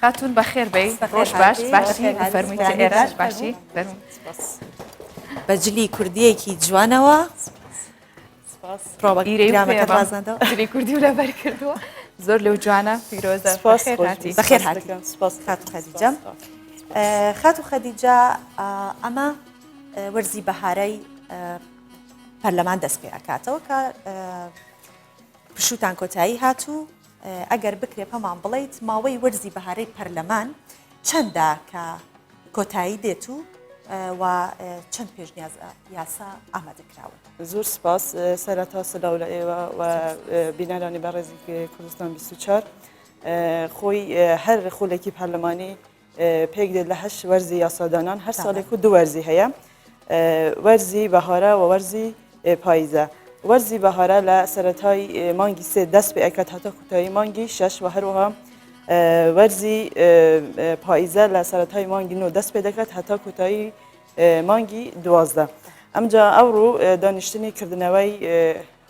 خاتون بەخێر بێی ڕۆژ باش باشی فەرموویتە ئێرە باشی بە جلی کوردیەکی جوانەوە جلی کوردی و لەبەر کردووە زۆر لەو جوانە پیرۆزە بەخێر هاتی خاتو خەدیجە خاتو خەدیجە ئەمە وەرزی بەهارەی پەرلەمان دەست پێ ئەکاتەوە کە پشووتان کۆتایی هات و ئەگەر بکرێ پەمان بڵیت ماوەی وەرزی بەهارەی پەرلەمان چەندە کە کۆتایی دێت و و چەند پێشنیاز یاسا ئامادە کراون؟ زۆر سپاس سەرەتا سلاو لە ئێوە و بینەرانی بەڕێزی کوردستان 24 خۆی هەر خولێکی پەرلەمانی پێک دێت لە هەشت وەرزی یاسادانان، هەر ساڵێک و دوو وەرزی هەیە، وەرزی بەهارە و وەرزی پاییزە. وەرزی بەهارە لە سەرەتای مانگی سێ دەست پێ ئەکات هەتا کوتایی مانگی شەش و هەروەها وەرزی پاییزە لە سەرەتای مانگی نۆ دەست پێ دەکات هەتا کوتایی مانگی 12. ئەمجا ئەوڕۆ دانیشتنی کردنەوەی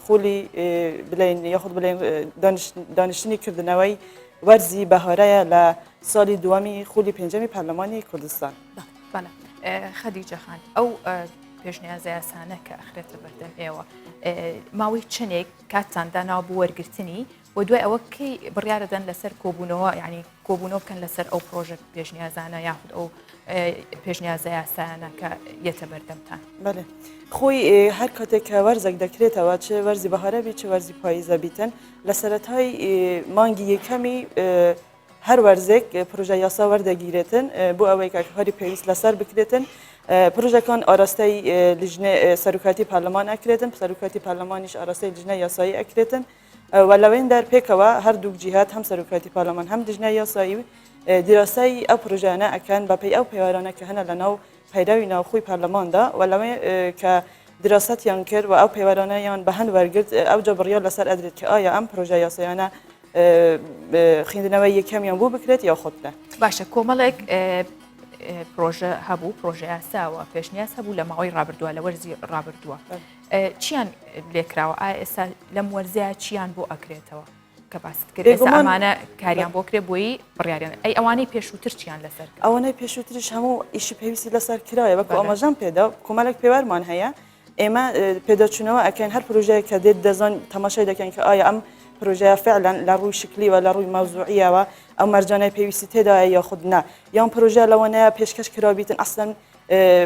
خولی بلین یاخود بلین دانیشتنی کردنەوەی وەرزی بەهارەیە لە ساڵی دووەمی خولی پێنجەمی پەرلەمانی کوردستان. بەڵێ خەدیجە خان ئەو پێشنیازە یاسانە کە ئەخرێتە بەردەم ئێوە ماوەی چەندێک کاتتان داناوە بۆ وەرگرتنی و دوای ئەوە کەی بڕیارەدەن لەسەر کۆبوونەوە یعنی کۆبوونەوە بکەن لەسەر ئەو پرۆژە پێشنیازانە یاخود ئەو پێشنیازە یاسایانە کە یەتە بەردەمتان؟ بەێ خۆی هەر کاتێک کە وەرزێک دەکرێتەوە چ وەرزی بەهارە بی چ وەرزی پاییزە بیتن لە سەرەتای مانگی یەکەمی هەر وەرزێک پرۆژە یاسا وەردەگیرێتن بۆ ئەوەی کە کاری پێویست لەسەر بکرێتن پرۆژەکان ئاراستەی لیژنە سەرۆکاتی پەرلەمان ئەکرێتن سەرۆکاتی پەرلەمانیش ئاراستەی لیژنە یاسایی ئەکرێتن و لەوێندەر پێکەوە هەردووک جیهات هەم سەرۆکایەتی پەرلەمان هەم لیژنەی یاسایی دیراسەی ئەو پرۆژانە ئەکەن بەپێی ئەو پێوەرانە کە هەنە لەناو پەیرەوی ناوخۆی پەرلەماندا و لەوێ کە دیراسەتیان کرد و ئەو پێوەرانەیان بە هەند وەرگرت ئەوجا بڕیار لەسەر ئەدرێت کە ئایا ئەم پرۆژە یاسایانە خوێندنەوەی یەکەمیان بۆ بکرێت یاخود نە. باشە کۆمەڵێک پرۆژە هەبوو پرۆژە یاساوە پێشنیاز هەبوو لە ماوەی ڕابردووە لە وەرزی ڕابردووە چیان لێکراوە ئایا ئێستا لەم وەرزەیە چیان بۆ ئەکرێتەوە کە باست کرد ئێستا ئەمانە کاریان بۆ کرێ بۆی بڕیاریان ئەی ئەوانەی پێشووتر چیان لەسەر ئەوانەی پێشووتریش هەموو ئیشی پێویستی لەسەر کرایە وەکو ئاماژەم پێدا کۆمەلێک پێوەرمان هەیە ئێمە پێداچوونەوە ئەکەین هەر پرۆژەیە کە دێت دەزان تەماشای دەکەین کە ئایا ئەم پرۆژەیە فعلا لە ڕووی شکلیوە لە ڕووی مەوزوعیەوە ئەو مەرجانەی پێویستی تێدایە یاخود نا یان پرۆژە لەوانەیە پێشکەش کرابیتن ئەسلەن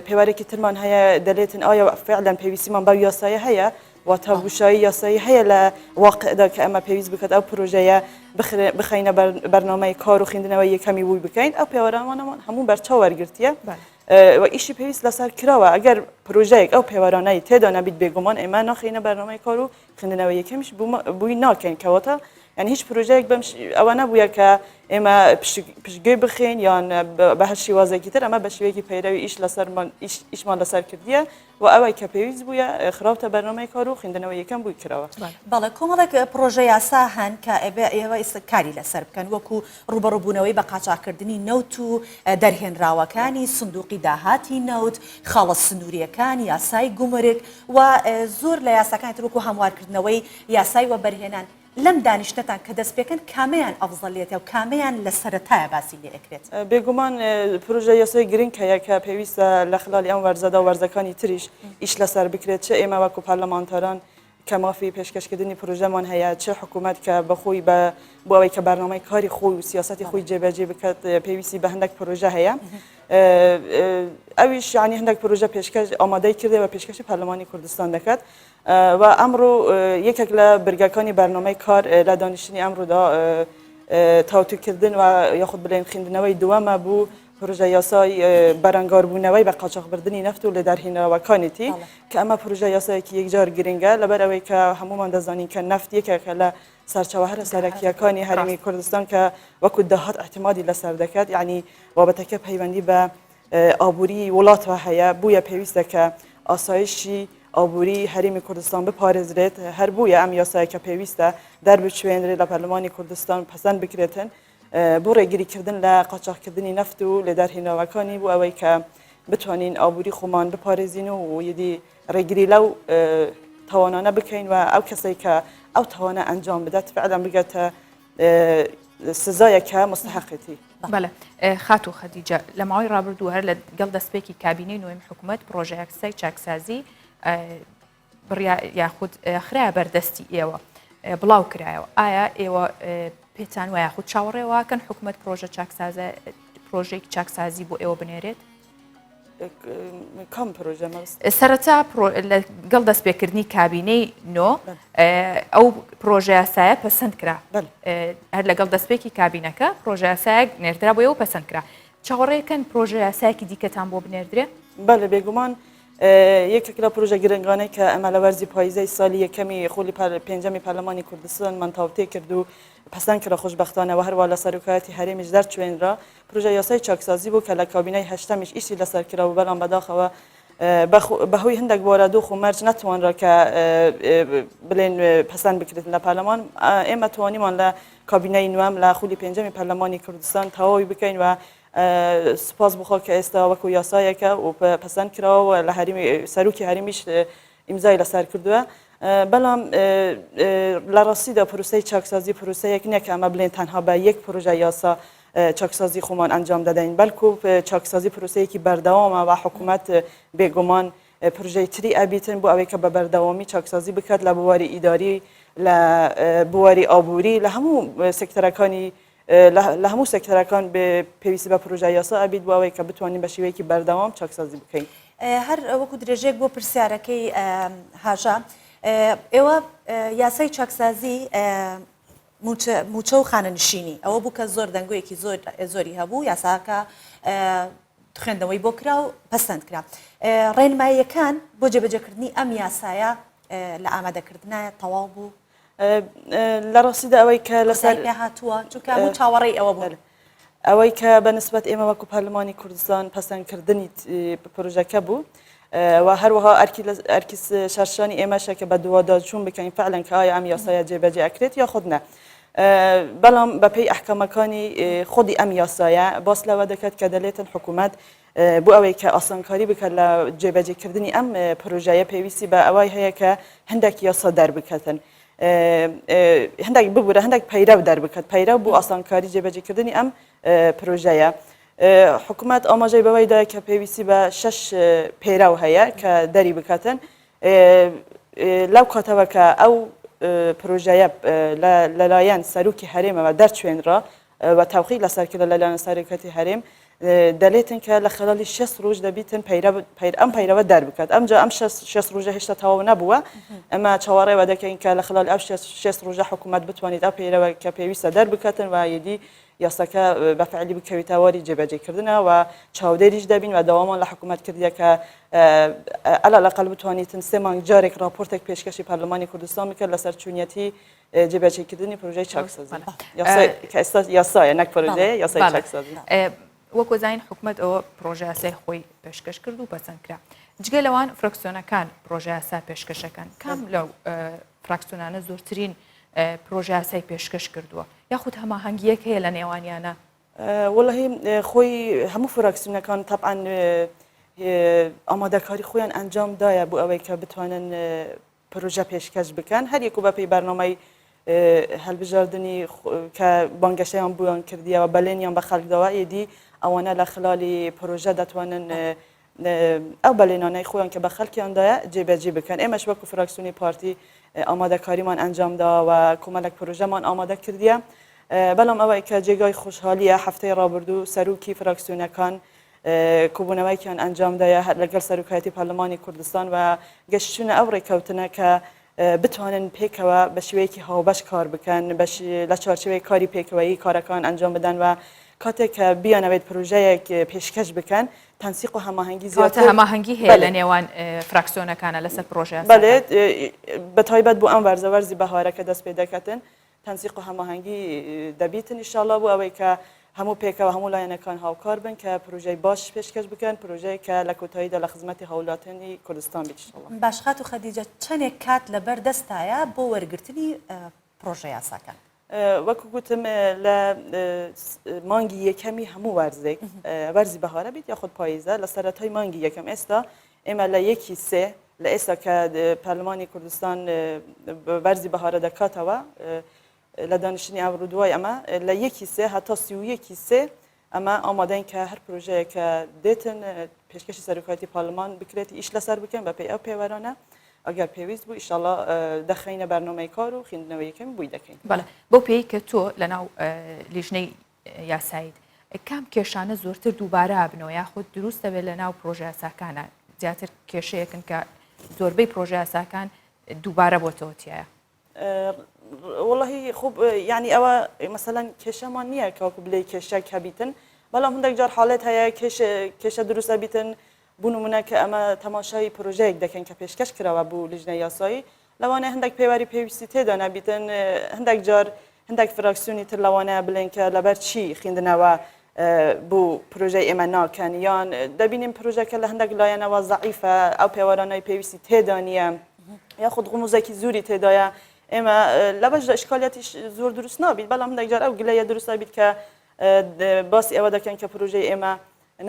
پێوەرێکی ترمان هەیە دەلێتن ئایا فعلا پێویستیمان بەو یاسایە هەیە واتە بوشایی یاسایی هەیە لە واقعدا کە ئەمە پێویست بکات ئەو پرۆژەیە بخەینە بەرنامەی کار و خوێندنەوەی یەکەمی بووی بکەین ئەو پێوەرانمانەمان هەموو بەرچاو وەرگرتیە و ئیشی پێویست لەسەر کراوە ئەگەر پرۆژەیەک ئەو پێوەرانەی تێدا نەبیت بێگومان ئێمە ناخەینە بەرنامەی کار و خوێندنەوەی یەکەمیش بووی ناکەین کەواتە یعنی هیچ پرۆژەیەک بەم ئەوە نەبووە کە ئێمە پشتگوێ بخەین یان بە هەر شێوازێکی تر ئەمە بە شێوەیەکی پەیرەوی ئیش لەسەرمان ئیشمان لەسەر کردیە و ئەوەی کە پێویست بووە خراوتە بەرنامەی کار و خوێندنەوەی یەکەم بووی کراوە. بەڵێ کۆمەڵێک پڕۆژە یاسا هەن کە ئەبێ ئێوە ئیستا کاری لەسەر بکەن وەکو ڕووبەڕووبوونەوەی بە قاچاخکردنی نەوت و دەرهێنراوەکانی، سندوقی داهاتی نەوت، خاڵە سنوورییەکان، یاسای گومرگ و زۆر لە یاساکانی تر وەکو هەموارکردنەوەی یاسای وەبەرهێنان. لەم دانیشتنەتان کە دەست پێکەن کامەیان ئەفزەلیەتە و کامەیان لە سەرەتایە باسی لێ ئەکرێت؟ بێگومان پرۆژە یاسای گرنگ هەیە کە پێویستە لە خلالی ئەم وەرزەدا و وەرزەکانی تریش ئیش لەسەر بکرێت چ ئێمە وەکو پەرلەمانتاران کە مافی پێشکەشکردنی پرۆژەمان هەیە چ حکوومەت کە بەخۆی بە بۆ ئەوەی کە بەرنامەی کاری خۆی و سیاسەتی خۆی جێبەجێ بکات پێویستی بە هەندێک پرۆژە هەیە ئەویش یعنی هەندێک پرۆژە پێشکەش ئامادەی کردێ و پێشکەشی پەرلەمانی کوردستان دەکات و ئەمڕۆ یەکێک لە برگەکانی بەرنامەی کار لە دانیشتنی ئەمڕۆدا تاوتوکردن و یاخود بڵێن خوێندنەوەی دووەمە بوو پرۆژە یاسای بەرەنگاربوونەوەی بە قاچاخبردنی نەفت و لێدەرهێنراوەکانێتی کە ئەمە پرۆژە یاسایەکی یەکجار گرنگە لەبەر ئەوەی کە هەمومان دەزانین کە نەفت یەکێکە لە سەرچاوە هەرە سەرەکییەکانی هەرێمی کوردستان کە وەکو داهات اعتمادی لەسەر دەکات یعنی بابەتەکە پەیوەندی بە ئابووری وڵاتەوە هەیە بووە پێویستە کە ئاسایشی ئابووری هەرێمی کوردستان بپارێزرێت هەر بووە ئەم یاسایە کە پێویستە دەربچوێنرێت لە پەرلەمانی کوردستان پەسەند بکرێتن بۆ ڕێگریکردن لە قاچاخکردنی نەفت و لێدارهێنراوەکانی بۆ ئەوەی کە بتوانین ئابووری خۆمان بپارێزین و یدی ڕێگری لەو تاوانانە بکەین و ئەو کەسێک کە ئەو تاوانە ئەنجام بدات فعلا بگاتە. سزایە کە مستحقێتی. بەڵێ خاتوو خەدیجە، لە ماوەی ڕابردوو هەر لە گەڵ دەستپێکی کابینەی نۆیەمی حکوومەت پڕۆژەیاسای چاکسازی بڕیا یاخود خرایە بەردەستی ئێوە بڵاو کرایەوە ئایا ئێوە پێتان وایە یاخود چاوەڕێ واکەن حکوومەت پرۆژە چاکسازە پرۆژێکی چاکسازی بۆ ئێوە بنێرێت؟ کام پرۆژە سەرەتا لەگەڵ دەستپێکردنی کابینەی نۆ ئەو پرۆژەیاسایە پەسەند کرا هەر لەگەڵ دەستپێکی کابینەکە پرۆژەیاسایەک نێردرا بۆ ئێوە پەسەند کرا چاوەڕێکەن پرۆژەیاسایەکی دیکەتان بۆ بنێردرێ؟ بەڵێ بێگومان یەکێک لە پرۆژە گرنگانەی کە ئەمە لە وەرزی پاییزەی سالی یەکەمی خولی پێنجەمی پەرلەمانی کوردستانمان تاوتێ کرد و پەسەند کرا خۆشبەختانە و هەروە لە سەرۆکایەتی هەرێمیش دەرچوێنرا پرۆژە یاسای چاکسازی بوو کە لە کابینەی هەشتەمیش ئیشی لەسەر کرا و بەڵام بەداخەوە بەهۆی هەندێک بارودۆخ و مەرج نەتوانرا کە بلێن پەسەند بکرێت لە پەرلەمان ئێمە توانیمان لە کابینەی نوێم لە خولی پێنجەمی پەرلەمانی کوردستان تەواوی بکەین و سوپاس بۆ خوا کە ئێستا وەکو یاسایەکە و پەسەند کراوە و لە هەرێمی سەرۆکی هەرێمیش ئیمزای لەسەر کردووە بەڵام لە ڕاستیدا پرۆسەی چاکسازی پرۆسەیەک نییە کە ئەمە بلێن تەنها بە یەک پرۆژە یاسا چاکسازی خۆمان ئەنجام دەدەین بەڵکو چاکسازی پرۆسەیەکی بەردەوامە و حکوومەت بێگومان پرۆژەی تری ئەبیتن بۆ ئەوەی کە بە بەردەوامی چاکسازی بکات لە بواری ئیداری لە بواری ئابووری لە هەموو سێکتەرەکانی لە هەموو سێکتەرەکان پێویستی بە پرۆژە یاسا ئەبیت بۆ ئەوەی کە بتوانین بە شێوەیەکی بەردەوام چاکسازی بکەین. هەر وەکو درێژەیەک بۆ پرسیارەکەی هاژە، ئێوە یاسای چاکسازی مووچە و خانەنشینی ئەوە بوو کە زۆر دەنگۆیەکی زۆر زۆری هەبوو، یاساکە خوێندنەوەی بۆ کرا و پەسەند کرا. ڕێنماییەکان بۆ جێبەجێکردنی ئەم یاسایە لە ئامادەکردنایە تەواو بوو؟ لە ڕاستیدا ئەوەی کە لەسەر پێ هاتووە چونکە هەموو چاوەڕێی ئەوە بوون. ئەوەی کە بە نسبەت ئێمە وەکو پەرلەمانی کوردستان پەسەندکردنی پرۆژەکە بوو و هەروەها ئەرکی ئەرکی سەرشانی ئێمەشە کە بە دوواداچوون بکەین فعلەن کە ئایا ئەم یاسایە جێبەجێ ئەکرێت یاخود نە. بەڵام بەپێی ئەحکامەکانی خودی ئەم یاسایە باس لەوە دەکات کە دەلێتن حکوومەت بۆ ئەوەی کە ئاسانکاری بکات لە جێبەجێکردنی ئەم پرۆژەیە پێویستی بە ئەوەی هەیە کە هەندێک یاسا دەربکەتن هەندێک ببورە هەندێک پەیرەو دەربکات پەیرەو بۆ ئاسانکاری جێبەجێکردنی ئەم پرۆژەیە. حکوومەت ئاماژەی بەوەی دایە کە پێویستی بە شەش پەیرەو هەیە کە دەری بکاتن لەو کاتەوە کە ئەو پرۆژەیە لەلایەن سەرۆکی هەرێمەوە دەرچوێنرا و تەوقیع لەسەر کرا لەلایەن سەرۆکەتی هەرێم دەلێتن کە لە خلالی 6 ڕۆژ دەبیتن ئەم پەیرەوە دەربکات ئەمجا ئەم 6 ڕۆژە هێشتا تەواو نەبووە ئەمە چاوەڕێوە دەکەین کە لە خلالی ئەو 6 ڕۆژە حکوومەت بتوانێت ئەو پەیرەوە کە پێویستە دەربکاتن و یدی یاساکە بە فعلی بکەوێتە واری جێبەجێکردنە و چاودێریش دەبین و داوامان لە حکوومەت کردیە کە علی الاقل بتوانیتن سێ مانگ جارێک راپۆرتێک پێشکەشی پەرلەمانی کوردستان بکات لەسەر چونیەتی جێبەجێکردنی پرۆژەی چاکسازی کە ئێستا یاسایە نەک پرۆژەیە یاسای چاکسازی. وەکو زانین حکومەت ئەوە پرۆژە یاسای خۆی پێشکەش کرد و پەسەند کرا جگە لەوان فراکسیۆنەکان پرۆژە یاسا پێشکەشەکەن کام لەو فراکسیۆنانە زۆرترین پرۆژە یاسای پێشکەش کردووە یاخود هەماهەنگیەک هەیە لە نێوانیانە؟ وەڵاهی خۆی هەموو فراکسیۆنەکان تەبعەن ئامادەکاری خۆیان ئەنجام دایە بۆ ئەوەی کە بتوانن پرۆژە پێشکەش بکەن هەر یەک و بەپێی بەرنامەی هەلبژاردنی کە بانگەشەیان بۆیان کردیەوە بەلێنیان بە خەلک داوە ئێدی ئەوانە لە خلالی پرۆژە دەتوانن ئەو بەلێنانەی خۆیان کە بە خەلکیان دایە جێبەجێ بکەن ئێمەش وەکو فراکسیۆنی پارتی ئامادەکاریمان ئەنجام داوە و کۆمەلێک پرۆژەمان ئامادە کردیە بەڵام ئەوەی کە جێگای خۆشحالیە هەفتەی ڕابردوو سەرۆکی فراکسیۆنەکان کۆبوونەوەیەکیان ئەنجامدایە هەر لەگەڵ سەرۆکایەتی پەرلەمانی کوردستان و گەشتونە ئەو ڕێککەوتنە کە بتوانن پێکەوە بە شێوەیەکی هاوبەش کار بکەن لە چوارچێوەی کاری پێکەوەیی کارەکان ئەنجام بدەن و کاتێک کە بیانەوێت پرۆژەیەک پێشکەش بکەن تەنسیق و هەماهەنگی زیاتر هەماهەنگی هەیە لە نێوان فراکسیۆنەکانە لەسەر پرۆژە بەلێ بە تایبەت بۆ ئەم وەرزە وەرزی بەهارەکە دەست پێ دەکەتن تەنسیق و هەماهەنگی دەبیتن ئیشاڵا بۆ ئەوەی کە هەموو پێکەوە هەموو لایەنەکان هاوکار بن کە پرۆژەی باش پێشکەش بکەن پرۆژەیەک کە لە کۆتاییدا لە خزمەتی هاوولاتیانی کوردستان بیت ئیشاڵا. باش خاتوو خەدیجە چەنێک کات لەبەر دەستایە بۆ وەرگرتنی پرۆژە یاساکان؟ وەکو گوتم لە مانگی یەکەمی هەموو وەرزێک وەرزی بەهارە بیت یاخود پاییزە لە سەرەتای مانگی یەکەم ئێستا ئێمە لە یەکی سێ لە ئێستا کە پەرلەمانی کوردستان وەرزی بەهارە دەکاتەوە. لە دانیشتنی ئەمڕۆ دوای ئەمە لە یەکی سێ هەتا 31 سێ ئەمە ئامادەین کە هەر پرۆژەیەک کە دێتن پێشکەشی سەرۆکایەتی پارلمان بکرێت ئیش لەسەر بکەن بەپێی ئەو پێوەرانە ئەگەر پێویست بوو ئیشەڵا دەخەینە بەرنامەی کار و خوێندنەوەی یەکەمی بۆی دەکەین. بەڵێ بەو پێیەی کە تۆ لەناو لیژنەی یاساییت کام کێشانە زۆرتر دووبارە ئەبنەوە یاخود دروست دەبێت لەناو پرۆژەیاساکانە زیاتر کێشەیەکن کە زۆربەی پرۆژەیاساکان دووبارە بۆتەوە تایە؟ وەڵاهی خوب یعنی ئەوە مەسەلەن کێشەمان نییە کە وەکو بلێی کێشە کە بیتن بەڵام هەندێک جار حاڵێت هەیە کێشە دروستە بیتن بۆ نمونە کە ئەمە تەماشای پرۆژەیەک دەکەن کە پێشکەش کراوە بۆ لیژنەی یاسایی لەوانەیە هەندێک پێوەری پێویستی تێدا نەبیتن هەندێک جار هەندێک فراکسیۆنی تر لەوانەیە بلێن کە لەبەر چی خوێندنەوە بۆ پرۆژەی ئێمە ناکەن یان دەبینین پرۆژەکە لە هەندێک لایەنەوە زەعیفە ئەو پێوەرانەی پێویستی تێدا نییە یاخود غموزێکی زۆری تێدایە ئێمە لەبەشدا ئشکالیاتیش زۆر دروست نابیت بەڵام هەندێک جار ئەو گلەیە دروست بیت کە باسی ئەوە دەکەن کە پرۆژەی ئێمە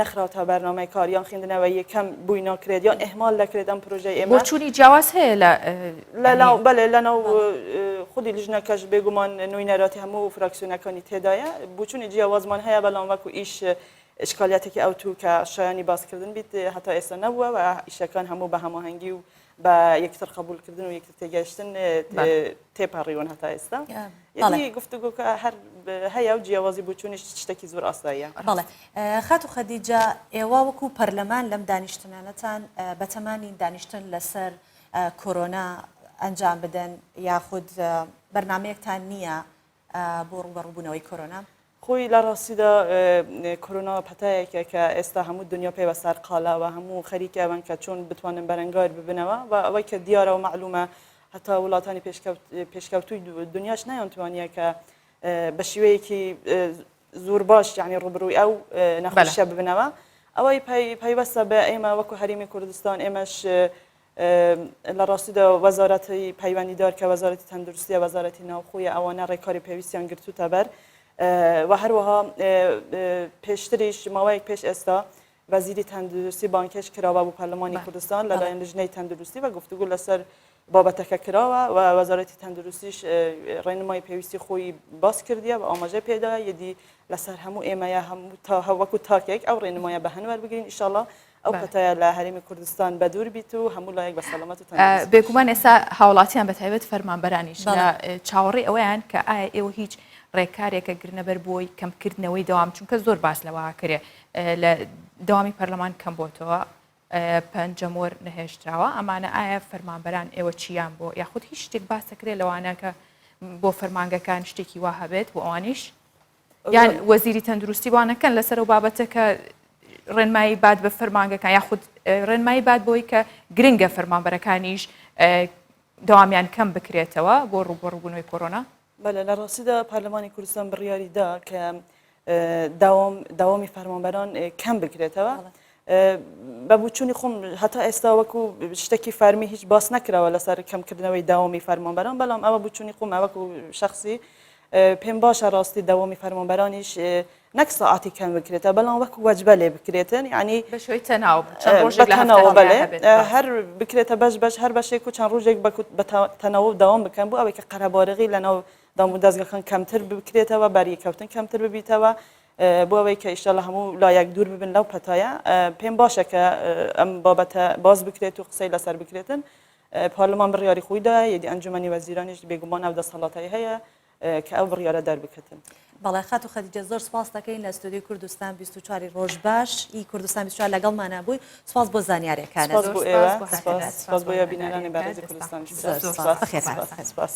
نەخراوتە بەرنامەی کار یان خوێندنەوەی یەکەم بووی ناکرێت یان ئیهمال دەکرێت ئەم پرۆژەی ئێمە. بۆچوونی جیاواز هەیە لە لەناو بەلێ لەناو خودی لیژنەکەش بێگومان نوینەراتی هەموو فراکسیۆنەکانی تێدایە بۆچوونی جیاوازمان هەیە بەڵام وەکو ئیش ئیشکالیاتێکی ئەوتوو کە شایانی باسکردن بیت هەتا ئێستا نەبووە و ئیشەکان هەموو بە هەماهەنگی و بە یەکتر قبوڵکردن و یەکتر تێگەیشتن تێپەڕیون هەتا ئێستا. یەعنی گفتوگۆکە هەر هەیە و جیاوازی بۆچوونیش شتێکی زۆر ئاساییە. بەڵێ خاتوو خەدیجە ئێوە وەکو پەرلەمان لەم دانیشتنانەتان بەتەما نین دانیشتن لەسەر کۆرۆنا ئەنجام بدەن یاخود بەرنامەیەکتان نییە بۆ ڕووبەڕووبوونەوەی کۆرۆنا؟ خۆی لە ڕاستیدا کۆرۆنا پەتایەکە کە ئێستا هەموو دنیا پێوە سەرقالە و هەموو خەریکە ئەوەن کە چۆن بتوانن بەرەنگار ببنەوە و ئەوەی کە دیارە و مەعلومە هەتا وڵاتانی پێشکەوتووی دنیاش نەیانتوانیە کە بە شێوەیەکی زۆر باش یعنی ڕوبروی ئەو نەخۆشیە ببنەوە ئەوەی پەیوەستە بە ئێمە وەکو هەرێمی کوردستان ئێمەش لە ڕاستیدا وەزارەتی پەیوەندیدار کە وەزارەتی تەندروستیە وەزارەتی ناوخۆیە ئەوانە ڕێکاری پێویستیان گرتوتە بەر و هەروەها پێشتریش ماوەیەک پێش ئێستا وەزیری تەندروستی بانکێش کراوە بۆ پەرلەمانی کوردستان لەلایەن لژنەی تەندروستی و گفتوگو لەسەر بابەتەکە کراوە و وەزارەتی تەندروستیش ڕێنمای پێویستی خۆی باس کردیە و ئاماژە پێدا یدی لەسەر هەموو ئێمەیە هەموو تا وەکو تاکێک ئەو ڕێنمایە بە هەند وەربگرین ئیشەڵا ئەو پەتایە لە هەرێمی کوردستان بەدوور بیت و هەموو لایەک بە سەلامەت و تەندروست. بێگومان ئێستا هاوڵاتیان بە تایبەت فەرمانبەرانیش لە چاوەڕێی ئەوەیان کە ئایا ئێوە هیچ ڕێکارێکە گرنەبەر بۆی کەمکردنەوەی دەوام چونکە زۆر باس لەوە کرێ لە دەوامی پەرلەمان کەم بۆتەوە پەنجەمۆر نەهێشتراوە ئەمانە ئایا فەرمانبەران ئێوە چیان بۆ یاخود هیچ شتێک باسەکرێ لەوانە کە بۆ فەرمانگەکان شتێکی وا هەبێت بۆ ئەوانیش یان وەزیری تەندروستی وا نەکەن لەسەر ئەو بابەتە کە ڕێنمایی بات بە فەرمانگەکان یاخود ڕێنمایی بات بۆی کە گرنگە فەرمانبەرەکانیش دەوامیان کەم بکرێتەوە بۆ ڕووبەڕووبوونەوەی کۆرۆنا؟ بەلێ لە ڕاستیدا پەرلەمانی کوردستان بڕیاری دا کە داوام داوامی فەرمانبەران کەم بکرێتەوە. بە بوچوونی خۆم هەتا ئێستا وەکو شتێکی فەرمی هیچ باس نەکراوە لەسەر کەمکردنەوەی داوامی فەرمانبەران بەڵام ئەوە بوچوونی خۆمە وەکو شخصی پێم باشە ڕاستی دەوامی فەرمانبەرانیش نەک ساعاتی کەم بکرێتە بەڵام وەکو وەجبە لێ بکرێتن یعنی بە شێوەی تەناوب چەند ڕۆژێک لە هەفتەدا بەلێ هەر بکرێتە بەش بەش هەر بەشێک و چەند ڕۆژێک بە تەناوب دەوام بکەن بۆ ئەوەی کە قەرەبارغی لەناو دام و دەزگەکان کەمتر بکرێتەوە بەریەکەوتن کەمتر ببیتەوە بۆ ئەوەی کە ئیشەڵا هەموو لایەک دوور ببن لەو پەتایە پێم باشە کە ئەم بابەتە باز بکرێت و قسەی لەسەر بکرێتن پارلمان بڕیاری خۆی دایە یدی ئەنجومەنی وەزیرانیش بێگومان ئەو دەسەڵاتەی هەیە کە ئەو بڕیارە دەربکەتن. بەڵێ خاتوو خەدیجە زۆر سوپاست دەکەین لە ستۆدیۆی کوردستان 24 ڕۆژ باش ی کوردستان 24 لەگەڵمانا بووی سوپاس بۆ زانیارەکانت. سوپاس بۆ ئێوە سوپاس بۆ ئێوە بینەرانی بەڕێزی کوردستان 24 زۆر سوپاس بەخێرهاتن. سوپاس.